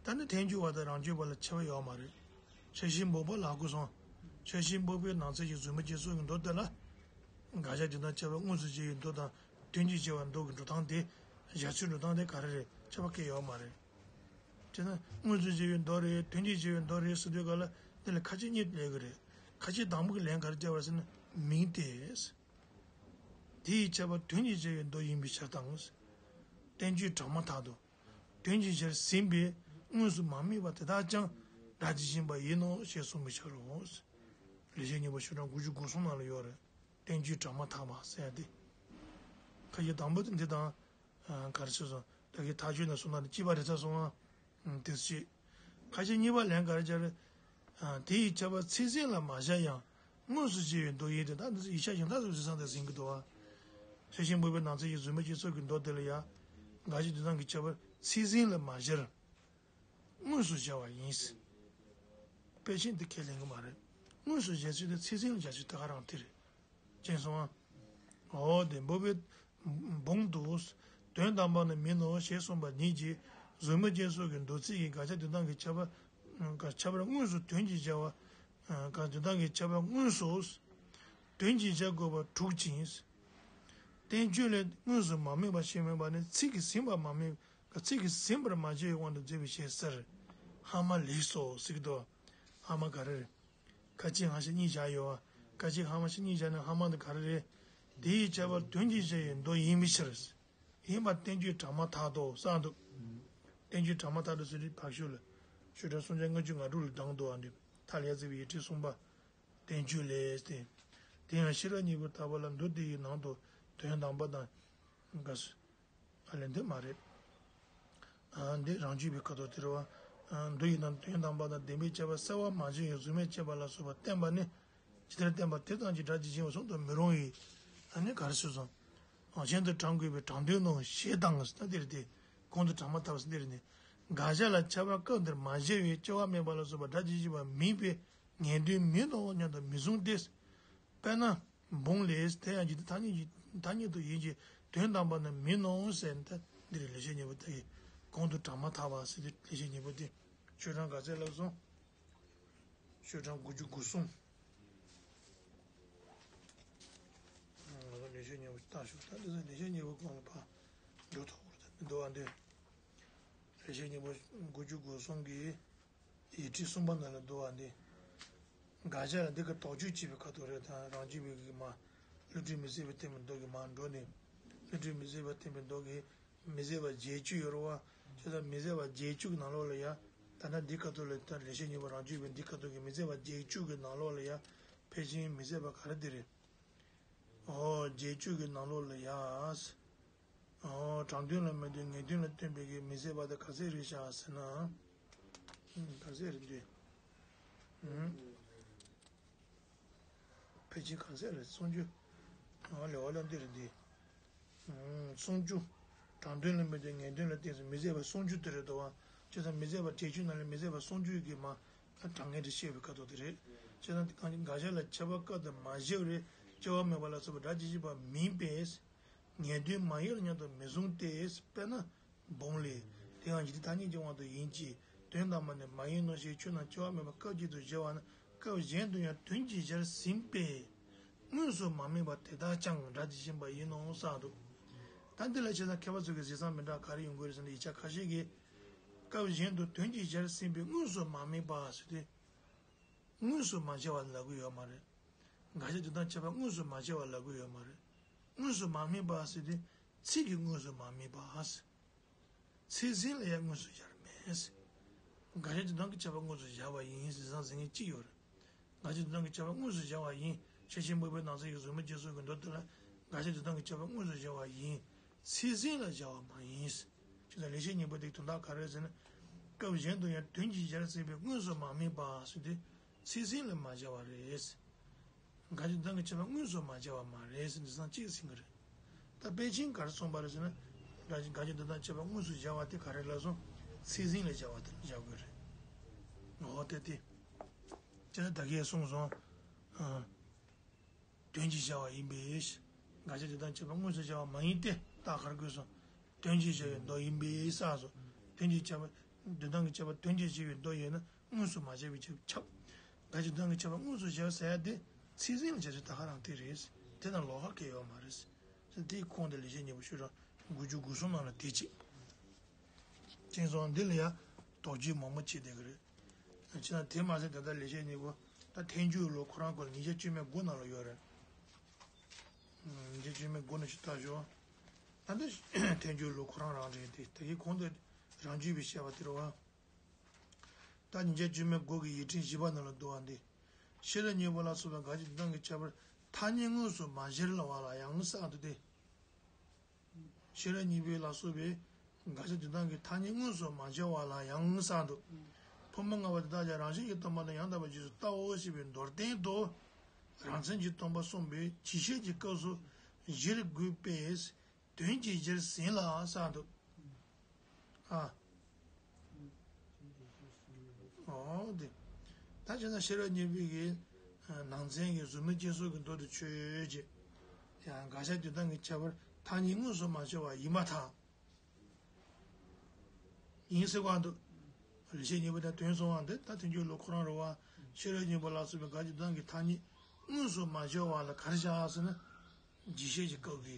ད་ནི་ཐལ་འགྱུར་བ་དང་རང་རྒྱུད་པ་ལ་ཁྱད་པར་ཡོད་མ་རེད། ཤེར་ཕྱིན་འབོགས་པ་ལ་གོ་སོང་། ཤེར་ཕྱིན་འབོགས་པའི་ནང་གསེས་ཀྱི་གཟུགས་མེད་ཅེས་སོགས་ཀྱི་མདོ་དེ་ལ། དགག་བྱ་དོན་དམ་ཁྱབ་པ་དངོས་སུ་བྱས་པའི་མདོ་དང་དོན་གྱིས་བྱས་པའི་མདོ་གི་འགྲོ་སྟངས་དེ་བཞག་ཚུལ་འགྲོ་སྟངས་དེ་ག་རེ་རེད། ཁྱད་པར་གང་ཡང་ཡོད་མ་རེད། དེས་ན་དངོས་སུ་བྱས་པའི་མདོ་རེད། དོན་གྱིས་བྱས་པའི་མདོ་རེད་ཟེར་དུས་ག་ལ་འདི་ལ་ཁ་ཆེ་གཉིས་ལེན་གྱི་རེད། ཁ་ཆེ་དང་པོ་གི་ལན་ག་རེ་བརྒྱབ་པ་ཟེར་ན་མིན་ཏེ། དེ་ཡི་ཁྱད་པར་དོན་གྱིས་བྱས་པའི་མདོ་ཡིན་པའི་ཕྱིར་དང་། བསྟན་བཅོས་སྦྲགས་མ་ཐག་ཏུ། དོན་གྱིས་གཞིར་ཟིན་པའི་དངོས་སུ་མ་དམིགས་པ་དེ་དག་ཀྱང་སྒྲ་ཇི་བཞིན་པ་ཡིན་ནོ་ཞེས་གསུངས་པའི་ཕྱིར་རོ། ལེགས་བཤད་སྙིང་པོ་ཤོག་གྲངས་དགུ་བཅུ་གོ་གསུམ་ནང་ལ་ཡོད་རེད། བསྟན་བཅོས་སྦྲགས་མ་ཐག་པ་ཟེར་ཏེ། ཁ་ཆེ་དང་པོ་དེ་འདི་དང་། ག་རེ་ཟེར་སོང་། ད་གིན་ཐག་གཅོད་ན་སོང་ན་ནི་གཅིག་པ་རེད་ཚར་སོང་ཨ། དེ་ཞིག་ཁ་ཆེ་གཉིས་པ་ལན་ག་རེ་སྦྱར། དེ་ཡི་ཁྱད་པར་ཚད་ཟིན་ལ་མ་བཞག་ཡང་དངོས་སུ་བྱས་པའི་མདོ་ཡིན་ཏེ། ད་འདི་ཚོ་ཡིག་ཆ་གཞན་དག་ཚོ་རེ་ཟུང་དེ་ཟིན་གྱི་འདུག་ཨ། ཤེར་ཕྱིན་འབོགས་པའི་ནང་གསེས་ཀྱི་གཟུགས་མེད་ཅེས་སོགས་ཀྱི་མདོ་དེ་ལ་ཡང་། དགག་བྱ་དོན་དམ་གྱི་ཁྱད་པར་ཚད་ཟིན་ལ་མ་སྦྱར། དངོས་སུ་བྱ་བ་ཡིན། དཔེ་ཅན་འདི་ཁས་ལེན་གྱི་མ་རེད། དངོས་སུ་བྱ་ཚུལ་དེ་ཚད་ཟིན་ལ་བྱ་ཚུལ་དེ་ག་རང་དེ་རེད། མཁྱེན་སོང་ཨ། འོ་དེ་འབོགས་པའི་འབུང་དུ། དོན་དམ་པར་ནི་མིན་ནོ་ཞེས་གསུངས་པ་ཉིད་ཀྱིས་གཟུགས་མེད་ཅེས་སོགས་ཀྱི་མདོ་ཚིག་གི་དགག་བྱ་དོན་དམ་གྱི་ཁྱད་པར། ཁྱད་པར་དངོས་སུ་དོན་གྱིས་བྱ་བ། དགག་དོན་དམ་གྱི་ཁྱད་པར་དངོས་སུ། དོན་གྱིས་བྱ་དགོས་པ་དྲུག་ཅིང་། བསྟན་བཅོས་ལས་དངོས་སུ་མ་དམིགས་པ་ཞེས་སྨོས་པ་ནི་ཚིག་གིས་ཟིན་པ་མ་དམིགས། ཚིག་གིས་ཟིན་པར་མ་བྱས་པའི་དབང་དུ་མཛད་པའི་ཕྱིར་ཟེར། ཧ་མ་ལེགས་སོ་ཟེར་གི་འདུག་ཧ་མ་ག་རེ་རེད། ཁ་ཅིག་ཧ་ཞེས་གཉིས་བཞག་ཡོད་བ། ཁ་ཅིག་ཧ་མ་ཞེས་གཉིས་བཞག་ནས་ཧ་མ་འདི་ག་རེ་རེད། དེ་ཡི་ཁྱད་པར་དོན་གྱི་གཞི་ཡི་མདོ་ཡིན་པའི་ཕྱིར། ཡིན་པ་བསྟན་བཅོས་དྲངས་མ་ཐག་ཏུ་གསུངས་འདུག་བསྟན་བཅོས་དྲངས་མ་ཐག་ཏུ་ཟེར་དུས་ཕར་ཕྱོགས་ལ། ཆོས་གྲགས་སུམ་བརྒྱ་ལྔ་བཅུ་ང་དྲུག་ལ་དྲངས་འདུག་བ་འདི། མཐའ་ལ་ཡ་བརྩིགས་པའི་ཡིག་ཕྲེང་གསུམ་པ། བསྟན་བཅོས་ལས་ཏེ། དེ་ཡང་ཤེས་རབ་སྙིང་པོར་བརྟགས་པ་ལ་མདོ་སྡེ་ཡི་ནང་དུ་དོན་དམ་པ་དང་། འགའ་སུ། ཨ་ལས་འདི་མ་རེད། ཨ་འདི་རང་རྒྱུད་པའི་ཁ་དོག་དེ་རེད་བ། ཨ་མདོ་ཡི་ནང་དོན་དམ་པ་དང་བདེན་པའི་ཁྱད་པར་གསལ་བར་མ་བྱས་ཡང་གཟུགས་མེད་ཁྱད་པར་ལ་སོགས་པ་བསྟན་པ་ནི། ཇི་ལྟར་བསྟན་པ་དེ་ཙམ་གྱིས་སྒྲ་ཇི་བཞིན་པ་གསུང་དུ་མི་རུང་བས། ཨ་ནི་ག་རེ་ཟེར་སོང་། གཞན་དུ་དྲང་དགོས་པའི་དྲང་དོན་ནོ་ཞེས་དང་ཟེར་ན་འདིར་ཏེ། གོང་དུ་དྲངས་མ་ཐག་ཟེར་འདིར་ནི། དགག་བྱ་ལ་ཁྱབ་པ་སྐབས་འདིར་མ་བཞེད་པས་སྐྱེ་བ་མེད་པ་ལ་སོགས་པ་སྒྲ་ཇི་བཞིན་པ་མིན་པས་ངེས་དོན་མིན་ནོ་སྙམ་དུ་མི་གསུང་སྟེ། དཔེར་ན། འབུང་ལས་དེ་ཡང་འཇིག་རྟེན་ཐ་སྙད་ཀྱི་ཐ་སྙད་དུ་ཡིན་གྱི་དོན་དམ་པ་ནི་མིན་ནོ་ཟེར་ན་འདིར་ལེགས་བཤད་སྙིང་པོ་དེ་ཡི་གོང་དུ་དྲངས་མ་ཐག་པ་ཟེར་ཏེ་ལེགས་བཤད་སྙིང་པོ་དེ་ཆོས་གྲགས་ག་ཚད་ལབ་སོང་། ཆོས་གྲགས་དགུ་བཅུ་གོ་གསུམ། ང་ཚོ་ལེགས་བཤད་སྙིང་པོ་ལྟ་ཞོག་ད་འདི་ཚོ་ལེགས་བཤད་སྙིང་པོ་གོང་ལ་ཕར་འགྲོ་ཐུབ་པར་ད་མི་འདུག་བ་འདི། ལེགས་བཤད་སྙིང་པོ་དགུ་བཅུ་གོ་གསུམ་གྱི་ཡིག་ཕྲེང་གསུམ་པ་ནང་ལ་འདུག་བ་འདི། དགག་བྱ་ལ་འདི་ག་དོགས་གཅོད་བྱེད་པའི་ཁ་དོག་རེད་ད་རང་རྒྱུད་པའི་གི་མ། བསླུ་བྲིད་མི་བཟད་པས་བསྟན་པའི་མདོ་གི་མ་འགྲོ་ནས། བསླུ་བྲིད་མི་བཟད་པས་བསྟན་པའི་མདོ་གི་མི་བཟད་པ་བརྒྱད་ཅུ་ཡོད་རེད་བ། ཁྱོད་ད་མི་བཟད་པ་བརྒྱད་ཅུ་གི་ནང་ལོགས་ལ་ཡ། ད་ལྟ་འདི་ཁ་ཐུག་ལ་ད་ལེགས་བཤད་སྙིང་པོ་རང་རྒྱུད་པའི་འདི་ཁ་ཐུག་གི་མི་བཟད་པ་བརྒྱད་ཅུ་གི་ནང་ལོགས་ལ་ཡ། ཕལ་ཆེར་མི་བཟད་པ་ག་རེ་འདི་རེད། ཨོ་བརྒྱད་ཅུ་གི་ནང་ལོགས་ལ་ཡ། ཨོ་དྲང་དོན་ལ་མི་ལྟོས་ངེས་དོན་ལ་ལྟོས་པའི་གི་མི་བཟད་པ་དེ་ག་ཚད་རེད་ཤག་ཟེར་ན། ག་ཚད་རེད་འདི། ཕལ་ཆེར་གང་ཟག་རེད་སུམ་ཅུ། ཨ་ལེ་བ་ལ་འདི་རེད་འདི། སུམ་ཅུ། དྲང་དོན་ལ་མི་ལྟོས་ངེས་དོན་ལ་ལྟོས་སུ་མི་བཟད་པ་སུམ་ཅུ་དེ་རེད་དོ། བྱས་ཙང་མི་བཟད་པ་བརྒྱད་ཅུ་ནང་ལས་མི་བཟད་པ་སུམ་ཅུ་ཡི་གེ་མ། དྲང་ངེས་དེ་བཤད་པའི་ཁ་དོག་དེ་རེད། བྱས་ཙང་དགག་བྱ་ལ་ཁྱབ་པ་སྐབས་དེར་མ་བཞེད་པ་རེད་སྐྱེ་བ་མེད་པ་ལ་སོགས་པ་སྒྲ་ཇི་བཞིན་པ་མིན་པས། ངེས་དོན་མ་ཡིན་སྙམ་དུ་མི་གསུང་སྟེ། དཔེར་ན། འབུང་ལས། དེའང་འཇིག་རྟེན་ཐ་སྙད་ཀྱི་དབང་དུ་ཡིན་གྱི། དོན་དམ་པ་ནི་མ་ཡིན་ནོ་ཞེས་ཆོས་རྣམས་སྐྱེ་བ་མེད་པ་སྐབས་གཅིག་ཏུ་བཞེད་པ་ན་སྐབས་གཞན་དུ་ཡང་དོན་གྱིས་གཞིར་ཟིན་པས། དངོས་སུ་མ་དམིགས་པ་དེ་དག་ཀྱང་སྒྲ་ཇི་བཞིན་པ་ཡིན་ནོ་གསུངས་འདུག་ད་འདི་ལ་བྱས་ཙང་མཁས་པ་ཚོ་གི་ཟེར་ས་མི་འདྲ་ག་རེ་ཡོང་གི་རེད་ཟེར་ན་ཡིག་ཆ་ཁ་ཤས་ཀྱིས། སྐབས་གཞན་དུ་དོན་གྱིས་གཞིར་ཟིན་པས་དངོས་སུ་མ་དམིགས་པ་ཟེར་ཏེ། དངོས་སུ་མ་བྱས་པ་ལབ་ཀྱི་ཡོད་མ་རེད། དགག་བྱ་དོན་དམ་ཁྱབ་པ་དངོས་སུ་མ་བྱས་པ་ལབ་ཀྱི་ཡོད་མ་རེད། དངོས་སུ་མ་དམིགས་པ་ཟེར་དུས་ཚིག་གིས་དངོས་སུ་མ་དམིགས་པ་ཟེར། ཚིག་ཟིན་ལ་ཡང་དངོས་སུ་སྦྱར་མེད་ཟེར། དགག་བྱ་དོན་དམ་གྱི་ཁྱབ་པ་དངོས་སུ་སྦྱར་བ་ཡིན་ཟེར་ཙང་ཟེར་མཁན་གཅིག་ཡོད་རེད། དགག་བྱ་དོན་དམ་གྱི་ཁྱབ་པ་དངོས་སུ་སྦྱར་བ་ཡིན། ཤེར་ཕྱིན་སྨུག་པའི་ནགས་ཚལ་གྱི་གཟུགས་མེད་ཅེས་སོགས་ཀྱི་མདོ་དེ་ལ་དགག་བྱ་དོན་དམ་གྱི་ཁྱབ་པ་དངོས་སུ་སྦྱར་བ་ཡིན། ཚིག་ཟིན་ལ་སྦྱར་བ་མ་ཡིན་ཟེར། ཅེས་དང་ལེགས་བཤད་སྙིང་པོ་དེའི་དོན་དག་ག་རེ་ཟེར་ན། སྐབས་གཞན་དུ་ཡང་དོན་གྱིས་གཞིར་ཟིན་པས་དངོས་སུ་མ་དམིགས་པ་ཟེར་དུས་ཚིག་ཟིན་ལ་མ་སྦྱར་བ་རེད། དགག་བྱ་དོན་དམ་གྱི་ཁྱབ་པ་དངོས་སུ་མ་སྦྱར་བ་མ་རེད་ཟེར་འདི་ཙམ་གཅིག་ཟིན་གྱི་རེད། ད་དཔེ་ཆེན་ག་རེ་གསུངས་པ་རེད་ཟེར་ན། དགག་བྱ་དགག་བྱ་དོན་དམ་ཁྱབ་པ་དངོས་སུ་སྦྱར་བ་དེ་ག་རེ་ལབ་སོང་། ཚིག་ཟིན་ལ་སྦྱར་བ་དེ་ལ་སྦྱར་དགོས་རེད། འོ་དེ་དེ། ཅེས་ད་གིན་གསུངས་སོང་། ཨ། དོན་གྱིས་སྦྱར་བ་ཡིན་པས། དགག་བྱ་དོན་དམ་ཁྱབ་པ་དངོས་སུ་སྦྱར་བ་མ་ཡིན་ཏེ་རྟགས་ག་རེ་བཀོད་སོང་། དོན་གྱིས་སྦྱར་བའི་མདོ་ཡིན་པས་གསུངས་སོ། དོན་གྱིས་ཁྱབ་པ། དོན་དམ་གྱི་ཁྱབ་པ་དོན་གྱིས་སྦྱར་བའི་མདོ་ཡིན་ན་དངོས་སུ་མ་སྦྱར་བའི་ཁྱབ་ཁྱབ། དགག་བྱ་དོན་དམ་གྱི་ཁྱབ་པ་དངོས་སུ་སྦྱར་ཟེར་ཡ་དེ་ཚིག་ཟིན་ལ་སྦྱར་ཚུལ་ད་ག་རང་དེ་རེད། དེ་དང་ལོགས་ཀ་གང་ཡང་ཡོད་མ་རེད། དེའི་ཁུངས་དེ་ལེགས་བཤད་སྙིང་པོ་ཤོག་གྲངས་དགུ་བཅུ་གོ་གསུམ་ནང་ལ་དེ་གཅིག་སྤྱན་ཟུང་འདི་ལ་ཡང་དོགས་གཅོད་མང་པོ་བྱེད་བསྡད་ཀྱི་རེད། ཅེས་ན་དེ་མ་ཟད་ད་ལྟ་ལེགས་བཤད་སྙིང་པོ་ད་ཐལ་འགྱུར་ལུགས་ཁོ་རང་སྐོར་ཉིས་བརྒྱ་བཅུ་མེད་དགུ་ནང་ལ་ཡོད་རེད། ཉིས་བརྒྱ་བཅུ་མེད་དགུ་ནང་ཞིག་ལྟ་ཞོག་ད་འདི་ཐལ་འགྱུར་ལུགས་ཁོ་རང་རང་རེད་དེ་དེ་གའི་གོང་དུ་རང་རྒྱུད་པའི་བཤད་པ་དེ་རེད་བ། ད་ཉིས་བརྒྱ་བཅུ་མེད་དགུ་གི་ཡིག་ཕྲེང་བཞི་པ་ནང་ལ་འདུག་བ་འདི། ཤེས་རབ་སྙིང་པོ་ལ་སོགས་པའི་དགག་བྱ་དོན་དམ་གྱི་ཁྱད་པར་ཐ་སྙད་དངོས་སུ་མ་སྦྱར་བ་ལ་ཡང་གསུངས་འདུག་སྟེ། ཤེས་རབ་སྙིང་པོ་ལ་སོགས་པའི་དགག་བྱ་དོན་དམ་གྱི་ཐ་སྙད་དངོས་སུ་མ་སྦྱར་བ་ལ་ཡང་གསུངས་འདུག་ཕུང་པོ་ལྔ་པོ་དེ་དག་ཀྱང་རང་བཞིན་གྱིས་སྟོང་པ་དང་ཡང་དག་པར་རྗེས་སུ་བལྟའོ་ཞེས་པའི་མདོར་བསྟན་དུ། རང་མཚན་གྱིས་སྟོང་པ་གསུངས་པའི་ཇི་སྐད་ཀྱི་སྐབས་སུ་བཞིར་བགོས་པས། དོན་གྱིས་གཞིར་ཟིན་ལ་གསུངས་འདུག་ཨ། འོ་དེ། ད་བྱས་ན་ཤེས་རབ་སྙིང་པོའི་གི་ནང་ཚན་གྱི་གཟུགས་མེད་ཅེས་སོགས་ཀྱི་མདོ་དེ་ཆོས་ཅན། ཡང་དགག་བྱ་དོན་དམ་གྱི་ཁྱད་པར་ཐ་སྙད་དངོས་སུ་མ་སྦྱར་བ་ཡིན་པར་ཐལ། ཡིན་ཟེར་བ་འདུག་ལེགས་བཤད་སྙིང་པོ་དང་དོན་གསུམ་པ་འདི་ད་ཐལ་འགྱུར་ལུགས་ཁོ་རང་རེད་བ། ཤེས་རབ་སྙིང་པོ་ལ་སོགས་པའི་དགག་བྱ་དོན་དམ་གྱི་ཐ་སྙད་དངོས་སུ་མ་སྦྱར་བ་ལ་ག་རེ་བྱ་ཟེར་ན། ཇི་སྐད་ཀྱི་སྐབས་ཀྱི་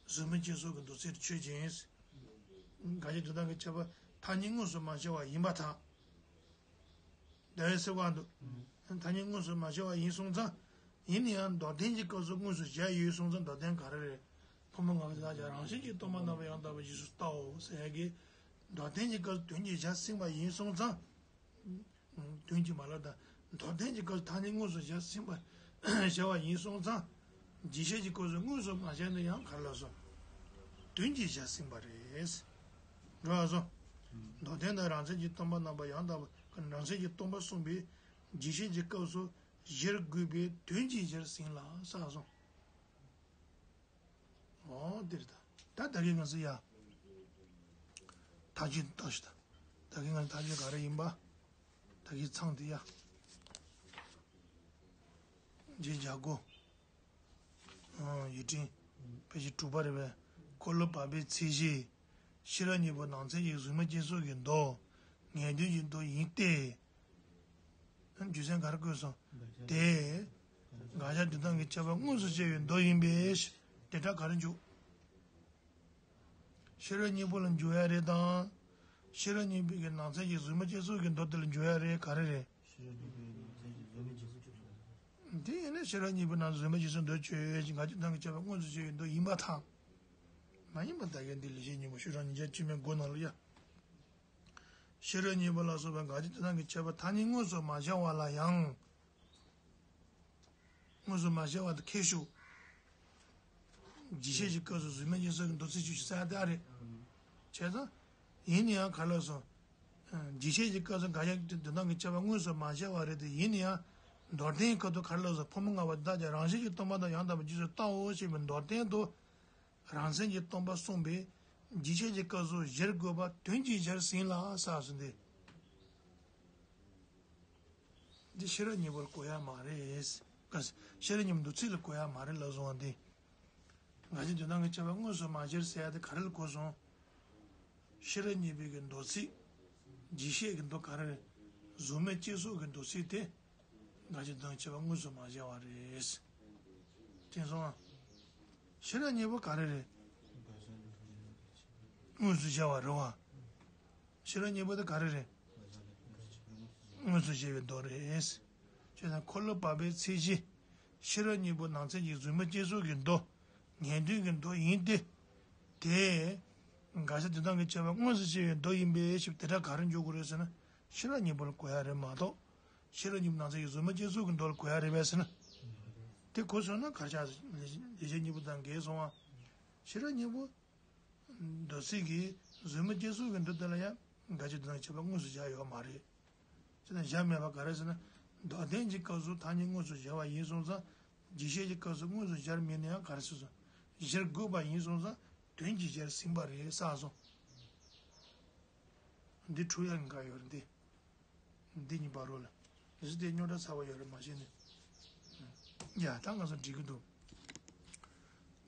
གཟུགས་མེད་ཅེས་སོགས་ཀྱི་མདོ་ཚིག་ཆོས་ཅན། དགག་བྱ་དོན་དམ་གྱི་ཁྱད་པར་ཐ་སྙད་དངོས་སུ་མ་སྦྱར་བ་ཡིན་པར་ཐལ། དེ་བས་སེ་བ་འདུག་ཐ་སྙད་དངོས་སུ་མ་བྱས་པ་ཡིན་སོང་ཙང་། ཡིན་ན་ཡང་མདོར་བསྟན་གྱི་སྐབས་སུ་དངོས་སུ་བྱས་ཡོད་སོང་ཙང་མདོར་བསྟན་ག་རེ་རེད། ཕོ་མོ་ལྔ་པོ་དེ་དག་ཀྱང་རང་བཞིན་གྱིས་སྟོང་པ་རྣམ་པར་ཡང་དག་པར་རྗེས་སུ་བལྟའོ་ཟེར་ཡ་གི། མདོར་བསྟན་གྱི་སྐབས་སུ་དོན་གྱིས་བྱས་ཟིན་པ་ཡིན་སོང་ཙང་། དོན་གྱིས་མ་ལབ་དང་། མདོར་བསྟན་གྱི་སྐབས་སུ་ཐ་སྙད་དངོས་སུ་བྱས་ཟིན་པ། བྱས་པ་ཡིན་སོང་ཙང་། རྗེས་ཤེས་ཀྱི་སྐབས་སུ་དངོས་སུ་མ་བྱས་ན་ཡང་ག་རེ་ལབ་སོང་། དོན་གྱིས་བྱས་ཟིན་པ་རེད། འགྲོ་བ་སོང་། མདོར་བསྟན་དང་རང་མཚན་གྱིས་སྟོང་པ་རྣམ་པར་ཡང་དག་པར་རང་མཚན་གྱིས་སྟོང་པ་གསུངས་པའི་རྗེས་ཤེས་ཀྱི་སྐབས་སུ་གཞིར་དགོས་པའི་དོན་གྱིས་གཞིར་ཟིན་ལ་ཟེར་སོང་། འོ་དེ་རེད་ད། ད་ད་གིན་ང་ཚོ་ཡ། ཐག་གཅོད་བཏང་ཞིག་ད། ད་གིན་ང་ཚོ་ཐག་གཅོད་ག་རེ་ཡིན་པ། ད་གིན་ཚང་དེ་ཡ། རྗེས་བཞག་གོ། ཡིག་ཕྲེང་། ཕལ་ཆེར་དྲུག་པ་རེད་པས། འཁོར་ལོ་བར་པའི་ཚེས་གཞི། ཤེས་རབ་གཉིས་པོ་ནང་ཚན་གྱི་གཟུགས་མེད་བསྐྱེད་རྫོགས་ཀྱི་མདོ། ངེས་དོན་གྱི་མདོ་ཡིན་ཏེ། རྒྱུ་མཚན་ག་རེ་བཀོད་སོང་། དེ། དགག་བྱ་དོན་དམ་གྱི་ཁྱད་པར་དངོས་སུ་བཤད་པའི་མདོ་ཡིན་པས། དེ་སྒྲ་ག་རེ་འཇུག་ཤེས་རབ་གཉིས་པོ་ལ་འཇུག་ཡ་རེད་དང་། ཤེས་རབ་གཉིས་པོའི་གི་ནང་ཚན་གྱི་གཟུགས་མེད་བསྐྱེད་རྫོགས་ཀྱི་མདོ་དེ་ལ་འཇུག་ཡ་རེད་ག་རེ་རེད། དེ་ཡིན་ན་ཤེས་རབ་གཉིས་པོའི་ནང་གཟུགས་མེད་བསྐྱེད་རྫོགས་མདོ་ཆོས་ཅན། དགག་བྱ་དོན་དམ་གྱི་ཁྱད་པར་དངོས་སུ་བཤད་པའི་མདོ་ཡིན་པར་ཐལ། མ་ཡིན་པ་ད་གིན་འདི་ལེགས་བཤད་སྙིང་པོ་ཤོག་གྲངས་ཉིས་བརྒྱ་བཅུ་མེད་དགུ་ནང་ལ་ཡ། ཤེས་རབ་གཉིས་པོ་ལ་སོགས་པའི་དགག་བྱ་དོན་དམ་གྱི་ཁྱད་པར་ཐ་སྙད་དངོས་སུ་མ་བྱས་པ་ལ་ཡང་། དངོས་སུ་མ་བྱས་པ་དེ་ཁྱད་ཞུགས། རྗེས་ཤེས་ཀྱི་སྐབས་སུ་གཟུགས་མེད་བསྐྱེད་རྫོགས་ཀྱི་མདོ་ཚིག་བཅུ་ཞེས་གསལ་བཏབ་རེད། བྱས་ཙང་། ཡིན་ན་ཡང་ག་རེ་ལབ་སོང་། རྗེས་ཤེས་ཀྱི་སྐབས་སུ་དགག་བྱ་དོན་དམ་གྱི་ཁྱད་པར་དངོས་སུ་མ་བྱས་པ་རེད་དེ་ཡིན་ན་ཡང་། མདོར་བསྟན་གྱི་སྐབས་སུ་ག་རེ་ལབ་སོང་། ཕོ་མོ་ལྔ་པོ་དེ་དག་ཀྱང་རང་བཞིན་གྱིས་སྟོང་པ་དང་ཡང་དག་པར་རྗེས་སུ་བལྟའོ་ཞེས་པའི་མདོར་བསྟན་དུ། རང་མཚན་གྱིས་སྟོང་པ་གསུངས་པས་རྗེས་ཤེས་ཀྱི་སྐབས་སུ་གཞིར་དགོས་པ་དོན་གྱིས་གཞིར་ཟིན་ལ་ཟེར་སོང་སྟེ། འདི་ཤེས་རབ་གཉིས་པོ་ལ་གོ་ཡ་མ་རེད། ཤེས་རབ་གཉིས་པོ་མདོ་ཚིག་ལ་གོ་ཡ་མ་རེད་ལབ་སོང་བ་འདི། དགག་བྱ་དོན་དམ་གྱི་ཁྱད་པར་དངོས་སུ་མ་བྱས་ཟེར་ཡ་དེ་ག་རེ་ལ་གོ་སོང་། ཤེས་རབ་གཉིས་པོའི་གི་མདོ་ཚིག་རྗེས་ཤེས་ཀྱི་མདོ་ག་རེ་རེད། གཟུགས་མེད་བསྐྱེད་རྫོགས་ཀྱི་མདོ་ཚིག་དེ། དགག་བྱ་དོན་དམ་གྱི་ཁྱད་པར་དངོས་སུ་མ་བྱས་པ་རེད། དེང་སང་། ཤེས་རབ་གཉིས་པོ་ག་རེ་རེད། དངོས་སུ་བྱས་པ་རེད་བ། ཤེས་རབ་གཉིས་པོ་དེ་ག་རེ་རེད། དངོས་སུ་བྱས་པའི་མདོ་རེད། བྱས་ཙང་འཁོར་ལོ་བར་པའི་ཚེས་གཞི། ཤེས་རབ་གཉིས་པོ་ནང་ཚན་གྱི་གཟུགས་མེད་བསྐྱེད་རྫོགས་ཀྱི་མདོ། ངེས་དོན་གྱི་མདོ་ཡིན་ཏེ། དེ། དགག་བྱ་དོན་དམ་གྱི་ཁྱད་པར་དངོས་སུ་བཤད་པའི་མདོ་ཡིན་པས་ཞེས་དེ་སྒྲ་ག་རེ་འཇུག་དགོས་རེད་ཟེར་ན། ཤེས་རབ་གཉིས་པོ་ལ་གོ་ཡ་རེད་མ་གཏོགས། ཤེས་རབ་གཉིས་པོ་ནང་ཚན་གྱི་གཟུགས་མེད་བསྐྱེད་རྫོགས་ཀྱི་མདོ་ལ་གོ་ཡ་རེད་པས་ཟེར་ན། དེ་གོ་སོང་ན་གར་ཆག་ལེགས་བཤད་སྙིང་པོ་དང་འགལ་སོང་བ། ཤེས་རབ་གཉིས་པོ། མདོ་ཚིག་གི་གཟུགས་མེད་བསྐྱེད་རྫོགས་ཀྱི་མདོ་དེ་ལ་ཡང་དགག་བྱ་དོན་དམ་གྱི་ཁྱད་པར་དངོས་སུ་བཞག་ཡོད་མ་རེད། ཅེ་ན་བཞག་མེད་པ་ག་རེ་ཟེར་ན། མདོར་བསྟན་གྱི་སྐབས་སུ་ཐ་སྙད་དངོས་སུ་བཞག་པ་ཡིན་སོང་ཙང་། རྗེས་ཤེས་ཀྱི་སྐབས་སུ་དངོས་སུ་སྦྱར་མེད་ན་ཡང་ག་རེ་ཟེར་སོང་། གཞིར་དགོས་པ་ཡིན་སོང་ཙང་དོན་གྱིས་གཞིར་ཟིན་པ་རེད་ཟེར་སོང་། འདི་འཁྲུག་ཡག་གི་འགའ་ཡོད་རེད་འདི། འདི་གཉིས་བར་རོ་ལ། འདི་ཚོ་དེ་རྙོག་དྲ་ཚ་བ་ཡོད་རེད་མ་གཞི་ནས། ཡ་ད་ང་ཚོ་འགྲིག་གི་འདུག་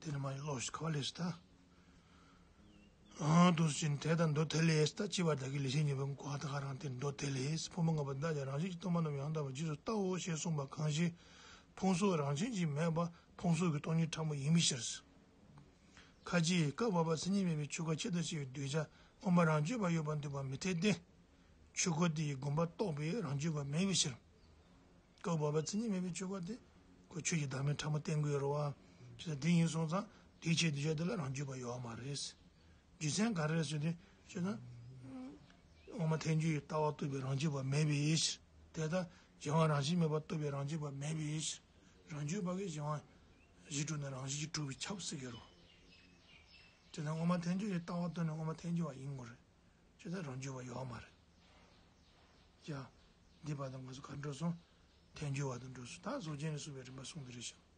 དེ་ནི་མ་ཡིན་ཀློག་ཤིག་ག་བ་ལས་སུ་ད། ཨང་དུ་ཕྱིན་དེ་དང་མདོ་དེ་ལས་ད་ཅི་བར་བདག་གི་ལེགས་བཤད་སྙིང་པོའི་གོ་བ་ད་ག་རང་དེ་མདོ་དེ་ལས་ཕོ་མོ་ལྔ་པོ་དེ་དག་ཀྱང་རང་བཞིན་གྱིས་སྟོང་པ་རྣམས་ཡང་དག་པར་རྗེས་སུ་བལྟའོ་ཞེས་གསུངས་པ་གང་ཞིག་ཕུང་སོགས་རང་བཞིན་གྱིས་མེད་པ་ཕུང་སོགས་ཀྱི་སྟོང་ཉིད་ཕྲ་མོ་ཡིན་པའི་ཕྱིར། ཁ་ཅིག་སྐབས་འོག་པ་མཚན་ཉིད་མེད་པའི་ཆོས་འགའ་ཆེད་དུ་བྱས་པའི་གདུལ་བྱ་དབུ་མ་རང་རྒྱུད་པ་ཡོད་པར་འདོད་པ་མི་འཐད་དེ། ཆོས་འཁོར་དེ་ཡི་དགོངས་པ་རྟོགས་པའི་རང་རྒྱུད་པ་མེད་པའི་ཕྱིར། སྐབས་འོག་པ་མཚན་ཉིད་མེད་པའི་ཆོས་འཁོར་དེ། ཁོ་ཆོས་ཀྱི་བདག་མེད་ཕྲ་མོ་བསྟན་གྱི་ཡོད་རེད་བ། བྱས་ཙང་དེ་ཡིན་སོང་ཙང་དེའི་ཆེད་དུ་བྱས་དེ་ལ་རང་རྒྱུད་པ་ཡོད་མ་རེད། རྒྱུ་མཚན་ག་རེ་རེད་ཟེར་དུས་བྱས་ན། དབུ་མ་ཐལ་འགྱུར་ཡི་ལྟ་བ་རྟོགས་པའི་རང་རྒྱུད་པ་མེད་པའི་ཕྱིར། དེ་ལྟར་གཞན་དབང་རང་བཞིན་མེད་པར་རྟོགས་པའི་རང་རྒྱུད་པ་མེད་པའི་ཕྱིར། རང་རྒྱུད་པ་གིས་གཞན་དབང་གཞི་གྲུབ་ན་རང་བཞིན་གྱིས་གྲུབ་པས་ཁྱབ་ཟེར་གྱི་རེད། དེ་ན་དབུ་མ་ཐལ་འགྱུར་ཡི་ལྟ་བ་རྟོགས་ནས་དབུ་མ་ཐལ་འགྱུར་བ་ཡིན་དགོས་རེད། བྱས་ཙང་རང་རྒྱུད་པ་ཡོད་མ་རེད། ཡ། འདི་བར་དུ་ང་ཚོ་ག་འགྲོ་སོང་། ཐལ་འགྱུར་བ་དུ་འགྲོ་སོང་། ད་གཟུགས་ཅན་ལ་སོགས་པའི་རིམ་པ་གསུངས་དེ་རེད་ཤག